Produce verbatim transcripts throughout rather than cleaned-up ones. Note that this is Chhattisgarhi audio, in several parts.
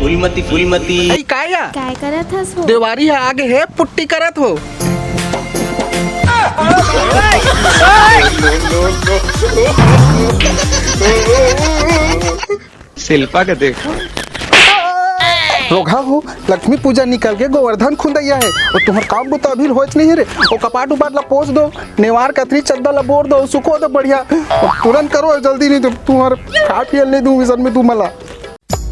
फूलमती, फूलमती। ए, का या? काय करत हस वो? देवारी ह आगे हे, पुट्टी करत हो। शिल्पा के देखो। रोगहा हो, लक्ष्मी पूजा निकल के गोवर्धन खुंदैया हे, अउ तुम्हर काम बुता अभी होच नहीं रे। ओ कपाट उपाट ला पोछ दो, नेवार कथरी चद्दर ला बोर दो, सुखो दो बढ़िया। तुरंत करो, जल्दी नहीं तो तुम्हर खा पियल नहीं दूं मिशन में तुमला।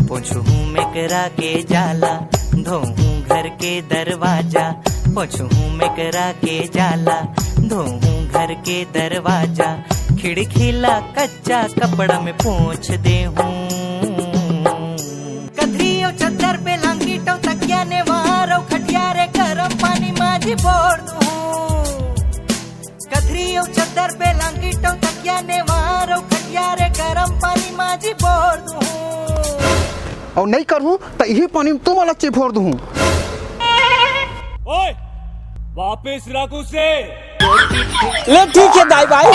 पोछहूँ मेकरा के जाला, धोहूँ घर के दरवाजा। पोछहूँ मेकरा के जाला, धोहूँ घर के दरवाजा। खिड़की ला कच्चा कपड़ा में पोछ देहूँ। कथरी अउ चद्दर पे लांगी टो तकिया नेवार अउ खटिया रे गरम पानी माजी बोर दूँ। कथरी अउ चद्दर पे लांगी टो तकिया नेवार अउ खटिया रे गरम पानी माजी बोर दूँ। अउ नहीं करहूँ त इही पानी में तुमला चिभोर दूँ। ओए, वापस रख उसे। ले ठीक है दाई भाई।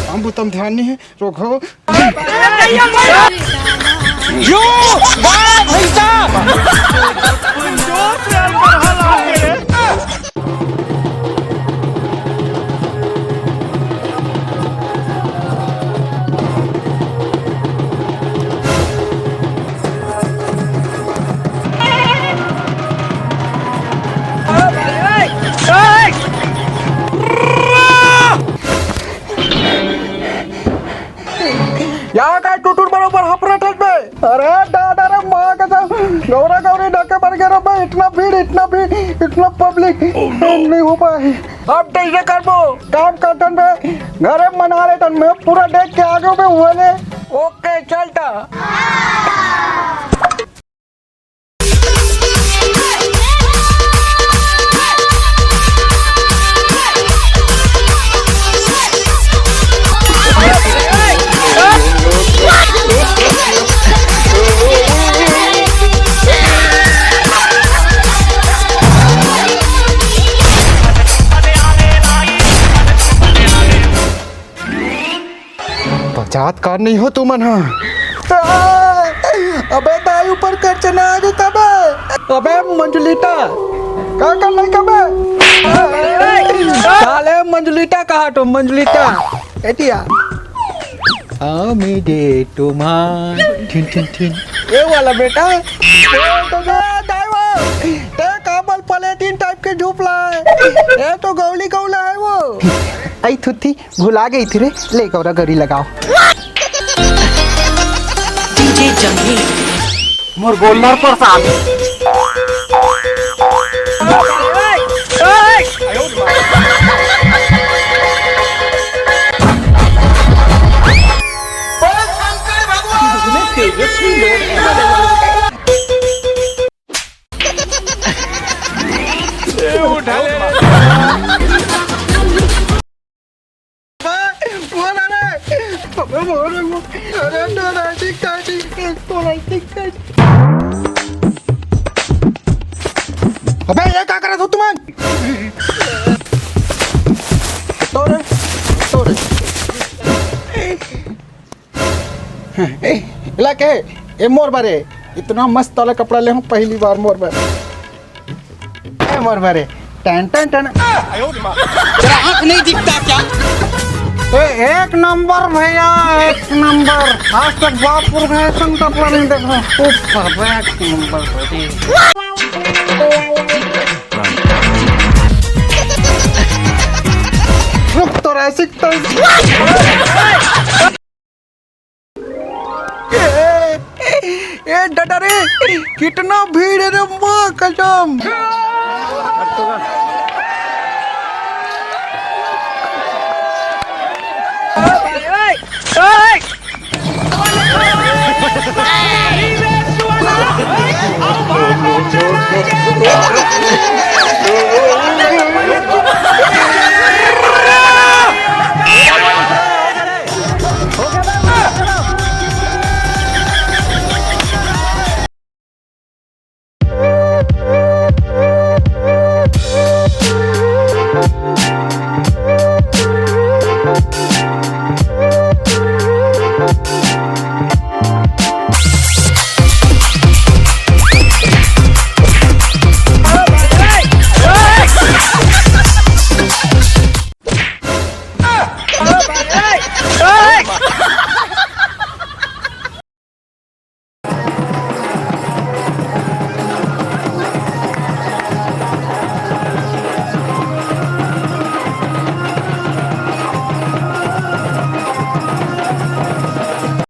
हम बुतम ध्यान नहीं है, रोगहो। यो, वाह भाई साहब। या काय टुटुर बरोबर हपरटत बे? अरे दादा रे, माँ कसम, गौरा गौरी ढके बर गे रहो बे, इतना भीड़, इतना भीड़, इतना पब्लिक, नहीं हो पाए। अब कइसे करबो? काम करथन बे, घरे मना लेथन, मैं पूरा देख के आ गयो बे, हुआ ले। ओके, चलता। बजात का नहीं हो तुमन हा? अबे दाई ऊपर कर चना आगे कबे? अबे मंजुलिता, का कर नहीं कबे? साले मंजुलिता कहा तो मंजुलिता? एतिया। आमी दे तुमान। ठिन, ठिन, ठिन। ये वाला बेटा। ए तो जा, दाई वो। ते काबल प्लेटिन टाइप के झूप लाए। ये तो गौली गौला है वो। आई थुथी। भुला गई थी रे, ले गौरा गरी लगाओ। डीजे जंगी। मोर गोल्लर प्रसाद। ए, उठा ले। बोल रे, अबे बोल रे, बोल। अरे, डोलाटिक टाटिक, डोलाटिक टाटिक। अबे, ये का करत हो तुमन? तो रे, तो रे। ए, इला के, ए मोर बरे, इतना मस्त वाला कपड़ा ले हूँ पहली बार मोर बरे। ए मोर बरे, टन टन टन। तेरा आँख नहीं दिखता क्या? ए, एक नंबर भैया, एक नंबर। आज तक बाप पुरखा ऐसा कपड़ा नहीं देखा। ऊपर एक नंबर भैया। रुक तो रहे, सीख तो। ए, ए, ए, डडा रे, कितना भीड़ है रे, माँ कसम।